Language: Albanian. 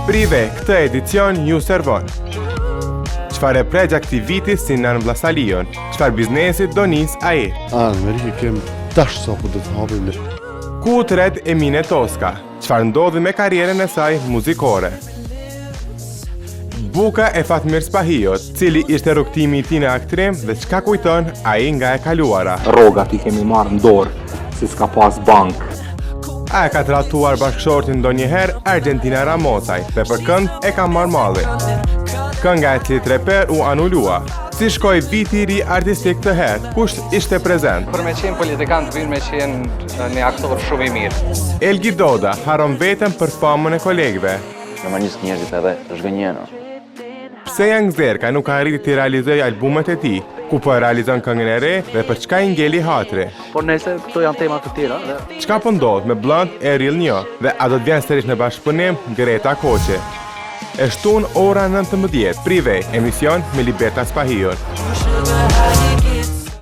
Prive, këtë edicion ju servon. Çfarë e pret gjatë këtij viti Sinan Vllasaliun? Çfarë biznesi do nis ai? A, në Amerikë kem tash sa po do të hapim ne. Ku u tret Emine Toska? Çfarë ndodhi me karrierën e saj muzikore? Buka e Fatmir Spahiut, cili ishte rrugëtimi i tij në aktrim dhe çka kujton ai nga e kaluara? Rrogat i kemi marrë në dorë, se s'ka pas bankë. A e ka tradhtuar bashkëshortin ndonjëherë Argentina Ramosaj dhe për kënd e ka marrë mallin? Kënga e cilit reper u anulua? Si shkoi viti i ri artistik këtë herë? Kush ishte prezent? Për me qenë politikan të vyn me qenë një aktor shumë i mirë. Elgi Doda harron veten për famën e kolegëve. Normalisht njerëzit edhe zhgënjehen. Pse Young Zerka nuk ka arritur t'i realizojë albumet e tij, ku po e realizon këngën e re dhe për çka i ngeli hatri? Por nëse këto janë tema të tjera dhe Çka po ndodh me Blunt e Real Njo dhe a do të vjen sërish në bashkëpunim Greta Koçi? E shtunë ora 19, Prive, emision me Liberta Spahiun.